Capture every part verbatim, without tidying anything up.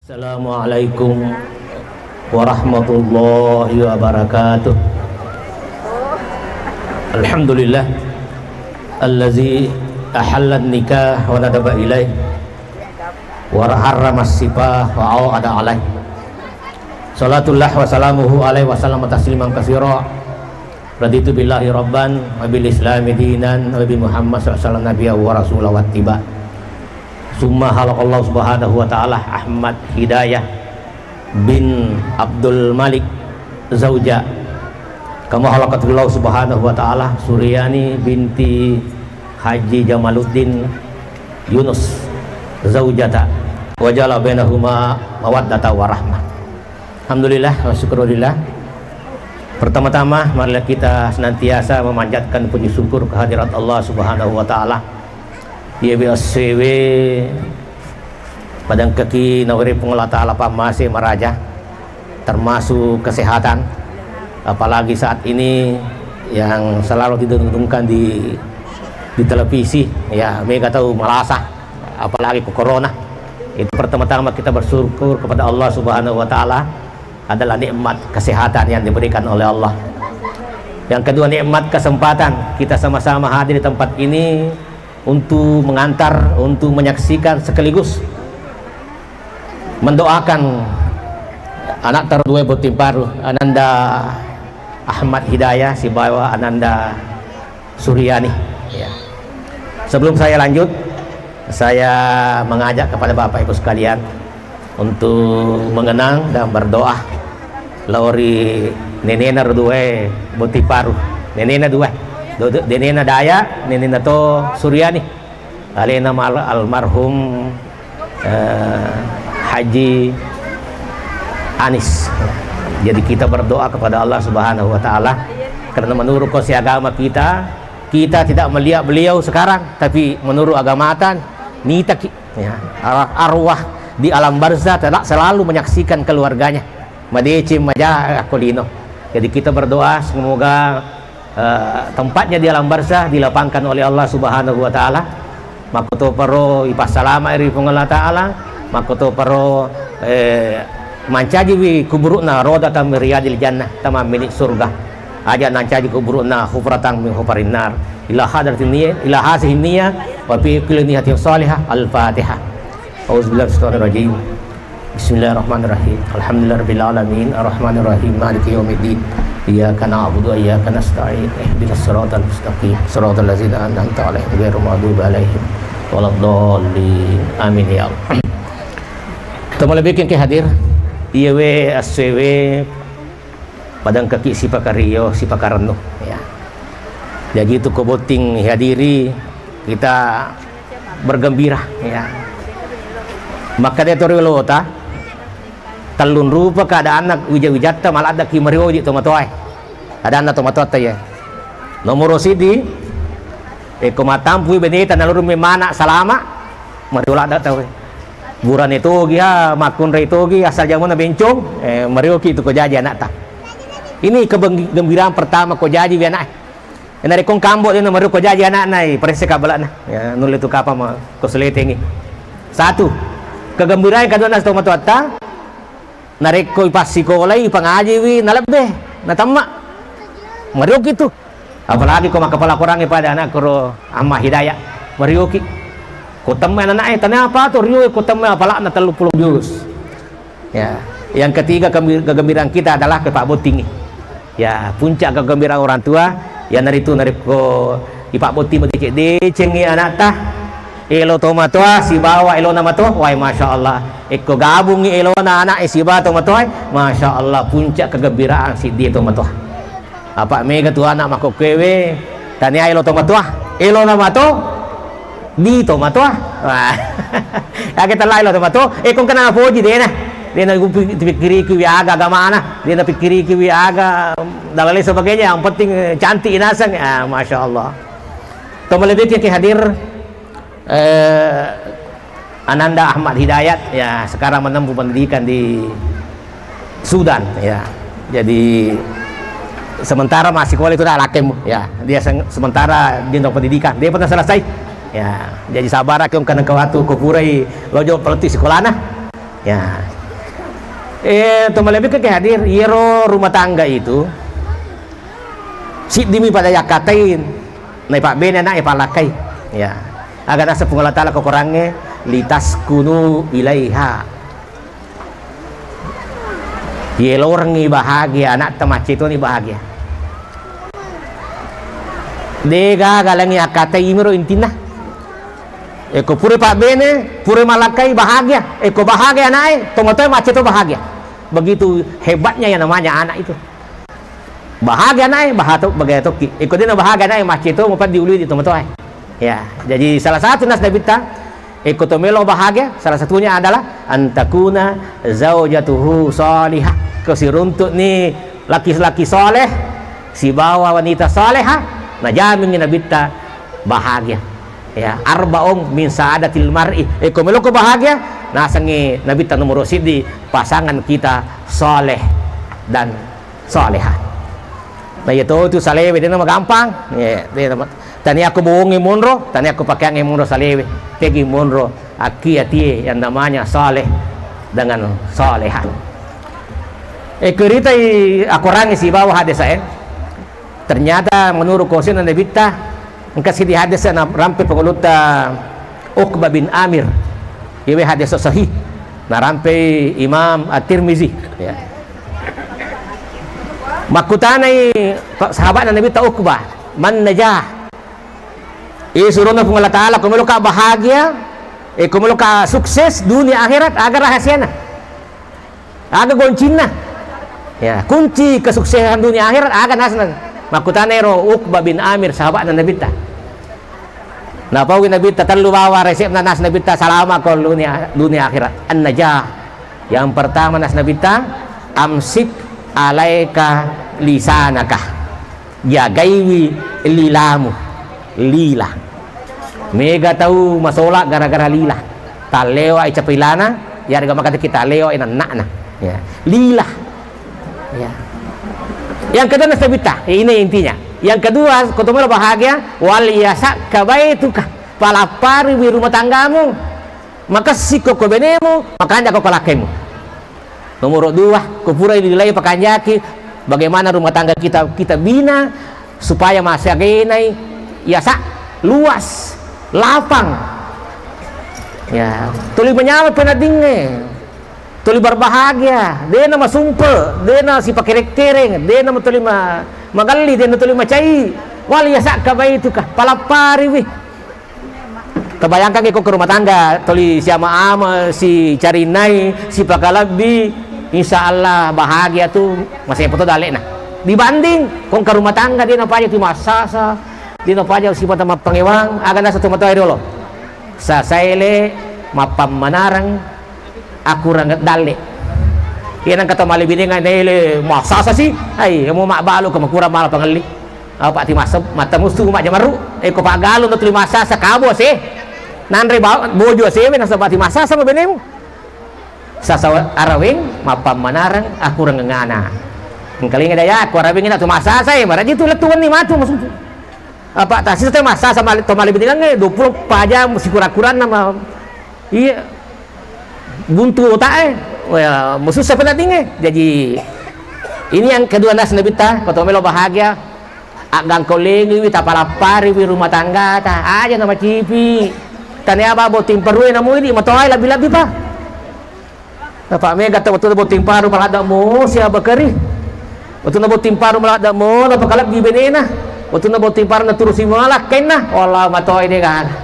Assalamualaikum warahmatullahi wabarakatuh. Alhamdulillah allazi ahallan nikah wa nadaba ilaih wa harrama sifah wa awada alaih. Salatullah wa salamuhu alaihi wa sallama tasliman katsira. Raditu billahi rabban wa bil islami dinan wa bi Muhammad sallallahu alaihi wasallam nabiyya wa rasula wa tiba. Summa halaqallahu subhanahu wa ta'ala Ahmad Hidayah bin Abdul Malik zauja. Kama halaqatullahu subhanahu wa ta'ala Suryani binti Haji Jamaluddin Yunus zaujata. Wa ja'ala bainahuma mawaddata wa rahmah. Alhamdulillah wa syukurillah. Pertama-tama, marilah kita senantiasa memanjatkan puji syukur kehadirat Allah Subhanahu wa Ta'ala. Iya, biasa we padangkaki nawari Puang Allah Ta'ala pammase maraja, termasuk kesehatan. Apalagi saat ini yang selalu didengungkan di, di televisi, ya, mega tau malasa, apalagi ke corona. Itu pertama-tama kita bersyukur kepada Allah Subhanahu wa Ta'ala adalah nikmat kesehatan yang diberikan oleh Allah. Yang kedua, nikmat kesempatan kita sama-sama hadir di tempat ini untuk mengantar, untuk menyaksikan sekaligus mendoakan anak terdua botting paru, Ananda Ahmad Hidayah sibawa Ananda Suryani. Ya. Sebelum saya lanjut, saya mengajak kepada Bapak Ibu sekalian untuk mengenang dan berdoa lao ri nenena ro dua botting paru. Nenena dua. Do-, do-, nenena Daya, nenena to Suryani. Alena mal-, almarhum, eh, Haji Anis. Jadi kita berdoa kepada Allah Subhanahu wa Ta'ala, karena menurut konsep agama kita, kita tidak melihat beliau sekarang, tapi menurut agama tan, nitaki, ya, ar-, arwah di alam barzah telah selalu menyaksikan keluarganya. Madeceng maja akko lino. Jadi kita berdoa semoga eh, tempatnya di alam barzah dilapangkan oleh Allah Subhanahu wa Ta'ala. Makkotoparo ipassalama ri Puang Allah Ta'ala, makkotoparo, eh, mancajiwi kuburu'na rodatan min riyadil jannah, taman milik surga. Aja nancaji kuburu'na hufratan min hufarin nar. Ila hadratin niyah, ila hazihin niyah, wa fi kulli niyatin salihah. Al-Fatihah. Auzubillahi minasyaitonir rajim. Bismillahirrahmanirrahim. Alhamdulillahirabbil alamin. Arrahmanirrahim. Maliki yaumiddin. Iyyaka na'budu wa iyyaka nasta'in. Ihdinas siratal mustaqim. Siratal ladzina an'amta 'alaihim ghairil maghdubi 'alaihim waladdallin. Amin ya Allah. Tomalebbikeng ke hadir. Iyewe assewe padangkaki sipakario, sipakarennu, ya. Jaji tu ko botting hadiri, kita bergembira, ya. Makkeda to riolota, tellung rupa keadaanna wija-wijatta maladdaki marioji tomatoae. Adanna tomatoatta, ya. Nomoro siddi, eko mattampui beneta nalurung memana salama, mario ladda tauwe. Burane togi ha, makkunrai togi, asal jamuna bencong, eh, marioki tu ko jaji anakta. Ini kebeng-, kegembiraan pertama ko jaji wi anaknya. Narekko kambo dena mario ko jaji anakna, eh, paresse kabalakna. Ya, nulle tu kapang ma ko seletengi. Satu, kegembiraan kedua nas tomatoatta, narekko ipassikolai, ipangajiwi, nalebbe, natamma. Marioki tu. Apalagi ko makkapala Korangnge pada anakku ro Amma Hidayah, marioki. Ko temme anak-anak e, tania apa to rio ko temme apalakna telluppulo juz. Ya, yang ketiga kembi-, kegembiraan kita adalah ke Pak Botting. Ya, puncak kegembiraan orang tua, ya naritu narekko ipabbotting madeceng-decengi anakta, elo tomatoa sibawa elona matoa, wai, masya Allah. Ekko gabungi elona anak e sibawa tomatoa, masya Allah, puncak kegembiraan siddi tomatoa. Apa mega tu anak makkokkoewe, tania elo tomatoa, elona mato, di tomatoa. Wah. Ake tella elo tomatoa, e kong kana poji dena. Dena pikkiriki wi aga agamana, dena pikkiriki wi aga dan lain sebagainya, yang penting, eh, cantik inaseng. Ah, masya Allah. Tomalebbiki ke hadir, eh, Ananda Ahmad Hidayat, ya, sekarang menempuh pendidikan di Sudan, ya. Jadi, sementara masih sekolah itu dah lakem, ya. Dia seng-, sementara di pendidikan, dia pernah selesai. Ya, jadi sabar aku karena ke waktu kupurai lojo politik sekolahna. Ya. Eh, to malebbi ke hadir, iyaro rumah tangga itu siddimi pada yakkatai, naipabbene ana'e pallakkai. Ya. Aga naseng Puang Allah Taala ko Korangnge, "Litaskunu ilaiha." Yelorengngi bahagia, ana'ta maccetoni bahagia. De gaga langi akkatai, imiro intinna. Eko pura pabbene, pura malakkai, bahagia. Eko bahagia ana'e, tomatoa macceto bahagia. Begitu hebatnya yang namanya anak itu. Bahagia ana'e, bahato, bahagia tokki. Eko dena bahagia ana'e, macceto, mupaddi ului di tomatoa. Ya, jadi salah satu nas Nabitta, eko to melo bahagia, salah satunya adalah antakuna zaujatuhu salihah. Ko siruntu'ni laki-laki soleh sibawa wanita salehah, najamingngi Nabitta bahagia. Ya, arbaun min saadatil mar'i. Eko meloko bahagia, nasengngi Nabitta nomoro siddi, pasangan kita soleh dan salehah. Na iya to tu salewe, dena magampang. Ya, dena ma-, tania ko bowongnge monro, tania ko pakeangnge monro salewe. Tegi monro, akki atie yang namanya saleh dengan salehah. Eh, keritai akorangnge sibawa hadis e. Ternyata menurut kosena Nabitta, engka sidi hadis na rampe pengulutta Uqbah bin Amir. Iwe hadis sahih. Narampe Imam At-Tirmizi. Ya. Makkutanai pa-, sahabatna Nabitta Uqbah, "Man najah?" Eh, surona Puang Allah Taala, ko meloka bahagia, eh, ko meloka sukses dunia akhirat, aga rahasiana? Aga goncinna? Ya, kunci kesuksesan dunia akhirat aga nasna? Makkutanai ro Uqbah bin Amir, sahabatna Nabitta. Napauwi Nabitta tellu bawang resepna nas Nabitta, salama ko dunia, dunia akhirat. An-najah. Yang pertama nas Nabitta, amsik alaika lisanaka. Jagaiwi lilamu. Lila. Mega tau masola gara-gara lila. Tallewa i capilana, yarega makateki tallewa i nanna'na. Ya. Lila. Ya. Yang kedua nas Nabitta, ini intinya. Yang kedua, ko to melo bahagia, wal yasakka baituka, palappariwi rumah tanggamu. Makessiko ko benemu, makanjako ko lakkaimu. Nomor dua, ko pura dilai pakanjaki, bagaimana rumah tangga kita, kita bina supaya masagenai yasa luas, lapang. Ya, tuli manyameng penaddingnge. Tuli berbahagia, dena masumpe, dena sipakereng-kereng, dena tuli ma-, magelli, dena tuli macai. Wal yasakka baituka, palappariwi. Kebayangkan ko ke rumah tangga, tuli siama-ama, sicarinnai, sipakalebbi, insya Allah bahagia tu masih foto dalekna. Dibanding kong ke rumah tangga, dena paja tu massasa, dena paja sipata mappangewang, aga nasa tu matoa dolo. Sasaele, mappammanareng, akurang dalle. Iya nengka to malebinengnge naele massasa si, ai, mo mabbalu ko makurang mala pangelli. Apa ti masseb-, mata mustu majamaru, e ko paggalung tuli massasa kabo ase. Nanre ba-, bojo asewe nasaba ti massasa mo benemu. Sasa araweng, mappammanareng, akurang ngana. Engkalinga daya, ko araweng na tu massasa e, maraji tu lettu wenni matu maksudku. Apa tasisa te massasa male-, to malebinengnge, dua puluh empat jam sikura-kuranna ma-, Iya. Buntu otak e. Wah, masussa penaddingnge. Jadi, ini yang kedua nas Nabitta, ko to melo bahagia, aggangkolengiwi, tapalappariwi rumah tanggata. Aja na macipi. Tania ba botting parue namui di matoai lebbi-lebbi pa. Napa mega to, wettu botting paru maladda mo sia bakari. Wettu na botting paru maladda mo, napakalebbi benena. Wettu na botting paru naturusi malakkainna. Wallah matoai de gaga.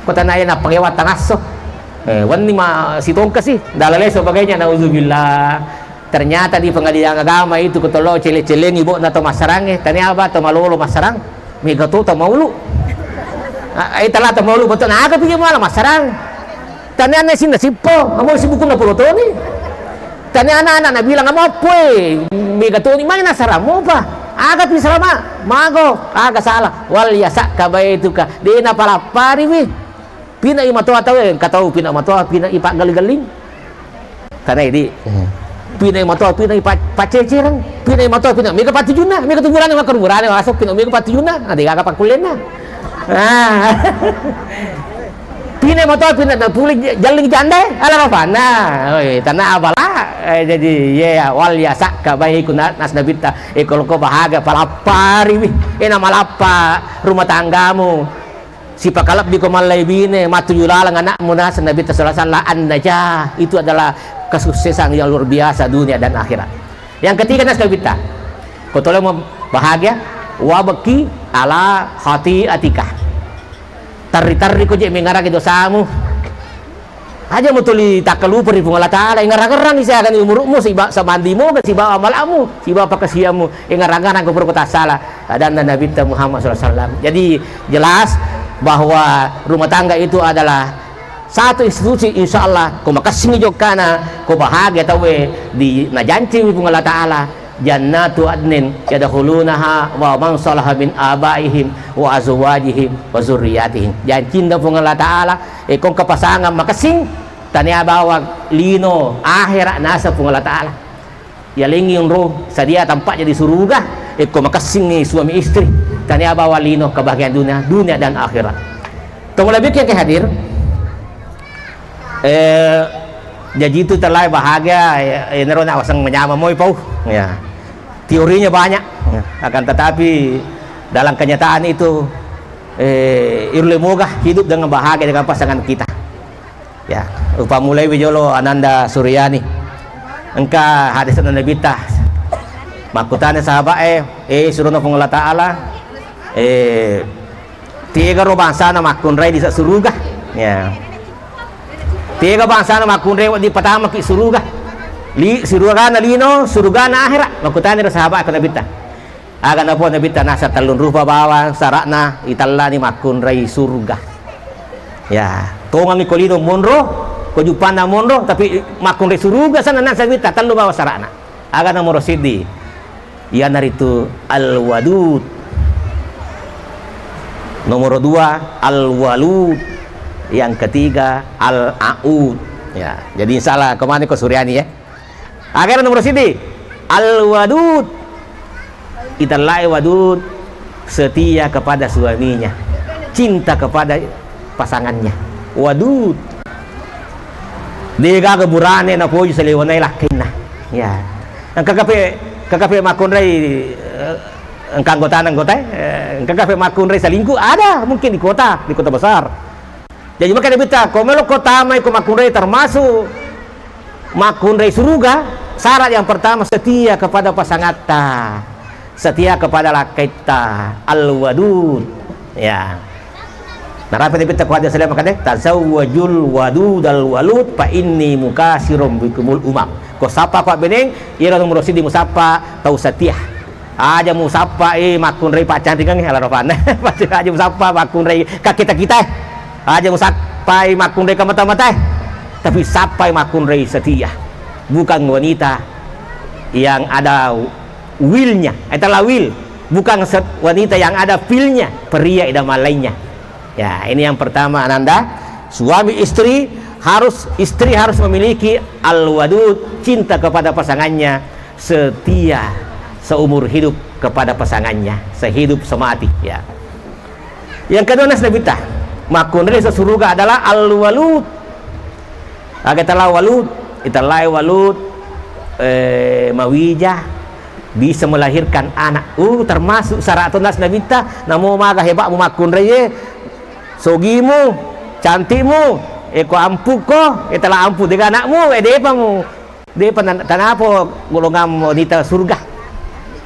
Ko tanae nappakewa tangasso. Eh, wenni ma sitongkesi, dalale sebagainya, nauzubillah. Ternyata di pengadilan agama itu ko tollo cele-celengi bo'na to massarangnge, tania ba to malolo massarang, mega to to maulu. Ah, eh, tala to maulu betul, na aga pije mala massarang. Tania ne sinna sippo, amo sibukunna polo toni. Tania anak-anak nabilang, "Amo appoi, mega toni mai nasarang mopa." Aga pi salama, mago, aga salah. Wal yasakka baituka, de napalappariwi. Pina i matoa tau, engka tau pina matoa, pina i paggalli-galling. Tanai di. Pina i matoa, pina i pa-, pacecereng, pina i matoa, pina mega patujunna, mega tu burane, maka burane masuk, pina mega patujunna, na de gaga pakkullenna. Ah. Ine moto pinna na puli jalling janda, ala ropanna. Oi, tanna abala. Eh, jadi, ye, wal yasa ka bae ku na-, nas Nabitta. E, ko loko bahagia palappariwi. E, na malappa rumah tanggamu. Sipakalebbi ko mallai bine, matuju laleng anakmu, nas Nabitta sallallahu alaihi wasallam, an-najah. Itu adalah kesuksesan yang luar biasa dunia dan akhirat. Yang ketiga, nas Nabitta. Ko tolong bahagia, wabki ala khati'atika. Terri-terri ko je mengaraki dosamu. Aja mutuli takkalupa ri Puang Allah Ta'ala, engarang-ngarang ni siaga ni umurmu, siba-, samandi moga, sibawa amalakmu, sibawa pakasiamu, engarang-ngarang ko pura ko tassala. Adanna Nabitta Muhammad sallallahu alaihi wasallam. Jadi jelas bahwa rumah tangga itu adalah satu institusi, insya Allah, ko makessing jokkana, ko bahagia tauwe di najanci Puang Allah Ta'ala. Jannatu adnin yadkhulunaha wa man salaha min abaihim wa azwajihim wa zurriyatihim. Jancinna Puang Allah Ta'ala, e, ko engka pasangan makessing, tania bawang lino ahera nasa Puang Allah Ta'ala. Yalengi onro sadia tampa'na di suruga, e, ko makessingngi suami istri, tania bawang lino kebahagiaan dunia, dunia dan akhirat. Tong lebih yang hadir, Eh, jaji itu telah bahagia, ya, ya, nero nak waseng menyama moi pau. Ya. Teorinya banyak, ya. Akan tetapi dalam kenyataan itu, eh, irle moga hidup dengan bahagia dengan pasangan kita. Ya, upa mulai wijolo Ananda Suryani. Engka hadis Nabi ta. Makkutana sahabat, eh, eh, suruhna Puang Allah Ta'ala, eh, Tega ro bangsana makkunrai di suruga. Ya. Tega bangsana makkunrai wedding patamaki suruga. Li, surugana lino, surugana akhirat. Makkutani ro sahabat ke Nabitta. Aga napo Nabitta nasa tellung rupa bawang syaratna itellani makkunrai surga. Ya, tongangi ko lino monro, ko jupanna monro, tapi makkunrai suruga sana nasa Nabitta tellu bawang syaratna. Aga nomoro siddi? Iyanaritu Al-Wadud. Nomoro dua, Al-Walud. Yang ketiga, Al-Aud. Ya, jadi insyaallah kemana ko Suryani ya. Akhirnya nomoro siddi, Al-Wadud. Itellai wadud, setia kepada suaminya, cinta kepada pasangannya. Wadud. Degaga burane napoji saliwenna lakkainna. Ya. Engka kape, engka kape makkunrai, eh, engka anggotana anggota, eh, engka kape makkunrai selingkuh, ada mungkin di kota, di kota besar. Jadi maka Nabitta, ko melo ko tamai ko makkunrai termasuk makkunrai suruga, syarat yang pertama setia kepada pasangatta, setia kepada lakkaitta, al-wadud. Ya. Narapi Nabitta ko hadis makade, "Tazawwajul wadudal walud fa inni mukasirun bikumul umam." Ko sappa ko abbeneng, iyaro nomoro siddi musappa tau setia. Aja musappai makkunrai paccanringengnge, ala ropanna. Aja musappa makkunrai kakkita-kitae. Aja musappai makkunrai kamata-matae. Tapi sappai makkunrai setia. Bukan wanita yang ada will-nya. Eh, telah will. Bukan se-, wanita yang ada feel-nya. Pria idaman lainnya. Ya, ini yang pertama, Ananda. Suami istri harus, istri harus memiliki al-wadud, cinta kepada pasangannya, setia seumur hidup kepada pasangannya, sehidup semati, ya. Yang kedua, nas Nabitta, makkunrai suruga adalah al-walud. Aga tala walud, itallai walud, eh, mawija, bisa melahirkan anak. Uh, termasuk syarat nas Nabitta, namo maga hebatmu makkunrai, eh, sogimu, cantikmu, eh, ko ampuko, eh, tala ampu dega anakmu, eh, depamu. Depa nan-, tanapo golongan wanita surga.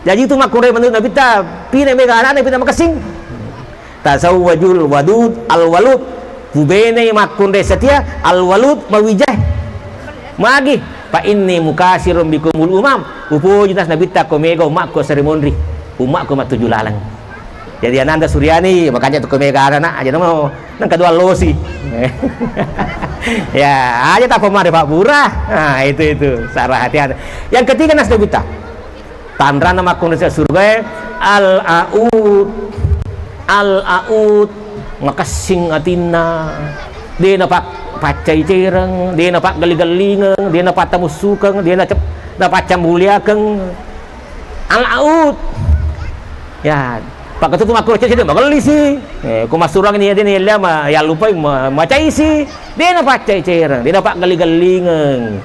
Jadi itu makkunrai menurut Nabitta, pina mega anakna, pina makessing. Tazawwajul wadud al-walud. Pubenei makkunrai setia al-walud mawijae. Magi, fa inni mukasirun bikumul umam. Upoji nas Nabitta ko mega ummakku seri monri. Ummakku matuju laleng. Jadi Ananda Suryani, makanya tu ko mega anak, aja namo nang kedua losi. Ya, aja tak pemade Pak Bura. Nah, itu, itu. Sarah hati-hati. Yang ketiga nas Nabitta. Tanrana makkunrai surugae, al-aud. Al-aud, makessing atinna. De napak-, paccai cereng, de napaggelli-gellingeng, de napattamussukeng, de nacep-, napaccambuliakeng. Al-aud. Ya, Pakatutu makkuro cedde magellisi. Eh, ko massuruang ni de ni ella ma yallupai ma-, macaisi. De na paccai cereng, de na paggelli-gellingeng.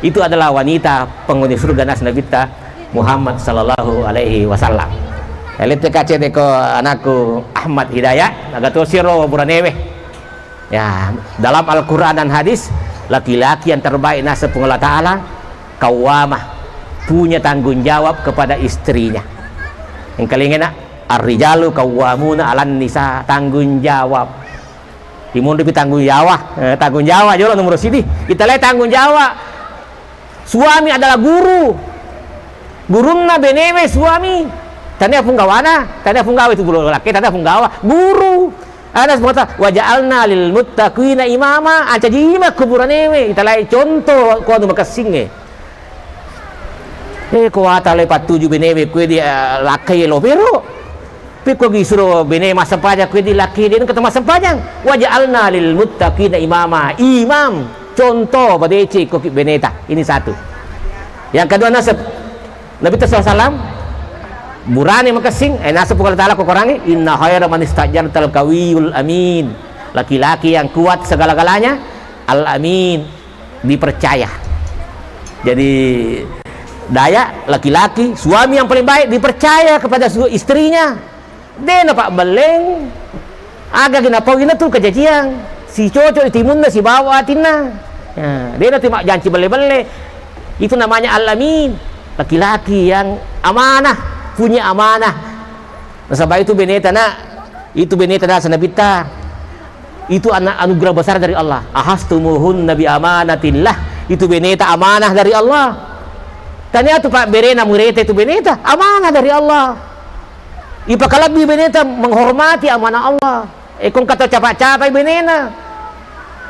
Itu adalah wanita penghuni surga nas Nabitta Muhammad sallallahu alaihi wasallam. Elette kacede ko anakku Ahmad Hidayah, naga to siro buranewe. Ya, dalam Al-Quran dan hadis, laki-laki yang terbaik nasab Puang Allah Ta'ala, qawwamah, punya tanggung jawab kepada istrinya. Engkalingena, ar-rijalu qawwamuna 'alan nisa, tanggung jawab. Imunripi tanggung jawab, eh, tanggung jawab jolo nomor sidi. Italai tanggung jawab. Suami adalah guru. Gurunna benewe suami. Tania punggawana, tania punggawa itu guru laki, tania punggawa. Guru. Ada semua, "Wa ja'alna lil muttaqina imama." Ancaji ima kuburanewe, italai contoh ko anu makessingnge. Eh, ko wata le pattuju benewe kue di, eh, lakkai lo pero. Pikko gi suro bene massempajang, kue di laki de engka to massempajang. Wa ja'alna lil muttaqina imama. Imam, contoh, badece ko ki beneta. Ini satu. Yang kedua nasab Nabi sallallahu alaihi wasallam burane makessing, eh, nasab Puang Allah Ta'ala ko Korangnge, "Inna khaira man istajartal qawiyul amin." Laki-laki yang kuat segala-galanya, al-amin, dipercaya. Jadi, daya laki-laki, suami yang paling baik dipercaya kepada su-, istrinya. De napabbelleng, aga gi napau inatu kajajiang, sicoco timunna sibawa atinna. Ya, de natu majjanci belle-belle. Itu namanya al-amin, laki-laki yang amanah, punya amanah. Nasaba itu beneta, Nak, itu beneta nasab Nabitta. Itu ana-, anugerah besar dari Allah. "Akhastumuhunna bi amanatillah." Itu beneta amanah dari Allah. Tania tu pabberena mureta itu beneta, amanah dari Allah. Ipakalebbi beneta menghormati amanah Allah. Eh, kong kata capa-capai benena.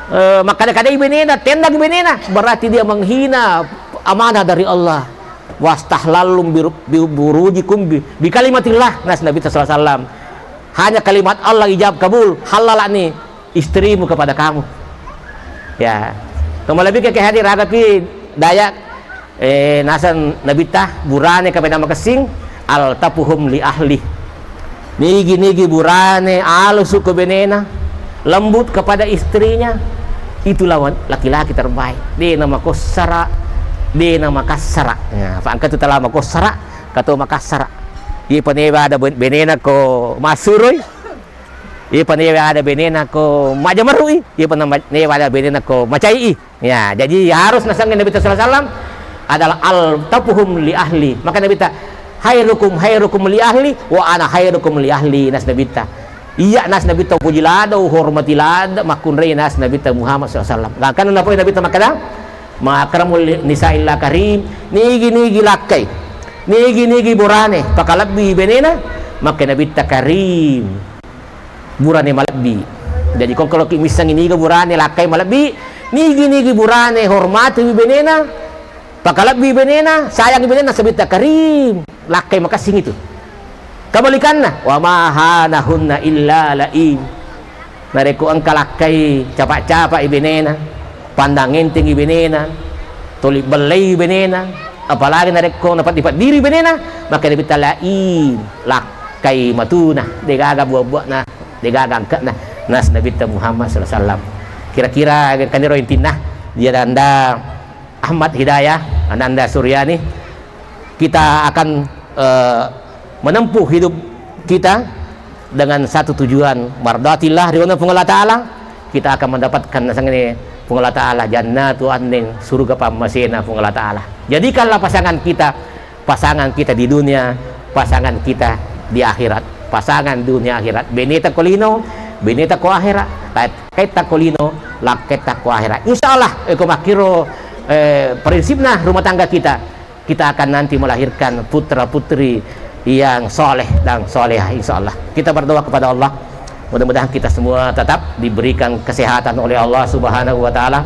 Eh, makkada-kadai benena, tendang benena, berarti dia menghina amanah dari Allah. "Wastahlallum bi, bi, burujikum bi, bi kalimatillah," nas Nabi sallallahu alaihi wasallam. Hanya kalimat Allah ijab kabul, halalakni istrimu kepada kamu. Ya. Tomalebi ke hadir hadapi daya, eh, nasab Nabitta burane kapena makessing, "Altafuhum li ahli." Nigi-nigi burane alusu ke benena, lembut kepada istrinya, itulah wan-, laki-laki terbaik. De na makossara, de na makassara. Ya, fa engka tu tala makossara, kato makassara. Iye panewa ada ben-, benena ko massuroi. Iye panewa ada benena ko majamerui. Iye panewa ada benena ko macai. Ya, jadi harus nasengnge Nabitta sallallahu alaihi wasallam adalah altafuhum li ahli. Maka Nabitta, "Khairukum khairukum li ahli wa ana khairukum li ahli," nas Nabitta. Iya nas Nabitta upoji lada, uhormati lada, makkunrai nas Nabitta Muhammad sallallahu alaihi wasallam. Gangkanna napoi Nabitta makkada, "Ma akramul nisa illa karim." Nigi-nigi lakkai, nigi-nigi burane pakalebbi benena, makke Nabitta karim. Burane malebbi. Jadi, ko engka loki missengngi niga burane lakkai malebbi, nigi-nigi burane hormatiwi benena, pakalebbi benena, sayangi benena, Nabitta karim, lakkai makessing itu. Kebalikanna, "Wa ma khanahunna illa la'im." Narekko engka lakkai capa-capai benena, pandang entengi benena, toli bellei benena, apalagi narekko napeddi-peddiri benena, maka Nabitta la'im, lakkai matuna, degaga buah-buahna, degaga angke'na, nas Nabitta Muhammad sallallahu alaihi wasallam. Kira-kira kaniro intinna, dia Ananda Ahmad Hidayah, Ananda Suryani, kita akan, eh, menempuh hidup kita dengan satu tujuan, mardatillah, ridhona Puang Allah Ta'ala, kita akan mendapatkan nasengnge Puang Allah Ta'ala, jannatu adnin, surga pammasena Puang Allah Ta'ala. Jadikanlah pasangan kita, pasangan kita di dunia, pasangan kita di akhirat. Pasangan dunia akhirat. Beneta ko lino, beneta ko akhirat. Lakketta ko lino, lakketta ko akhirat. Insya Allah, eh, ko makkiro, eh, prinsipna rumah tangga kita, kita akan nanti melahirkan putra-putri yang soleh dan solehah, insya Allah. Kita berdoa kepada Allah, mudah-mudahan kita semua tetap diberikan kesehatan oleh Allah Subhanahu wa Ta'ala,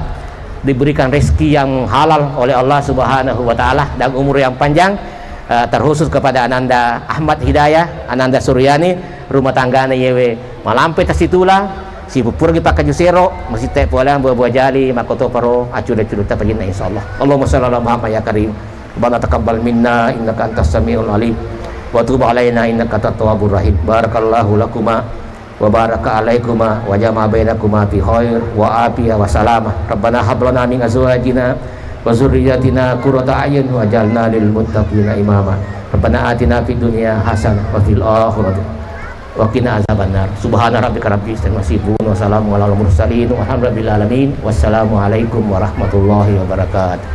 diberikan rezeki yang halal oleh Allah Subhanahu wa Ta'ala, dan umur yang panjang, eh, terkhusus kepada Ananda Ahmad Hidayah, Ananda Suryani, rumah tanggana yewe malampe tasitula, sipupurgi pakkaju sero, masitte poleang buah-buah jali, makkotoparo accuda-cudutta pajinna, insya Allah. Allahumma shalli ala Muhammad ya Karim. Rabbana taqabbal minna innaka antas samiul alim. وتب علينا إنك أنت التواب الرحيم. بارك الله لكما وبارك عليكما وجمع بينكما في خير وعافية وسلامة. ربنا هب لنا من أزواجنا وذرياتنا قرة أعين واجعلنا للمتقين إماما. ربنا آتنا في الدنيا حسنة وفي الآخرة وقنا عذاب النار. سبحان ربك رب العزة عما يصفون وسلام على المرسلين والحمد لله رب العالمين. والسلام عليكم ورحمة الله وبركاته.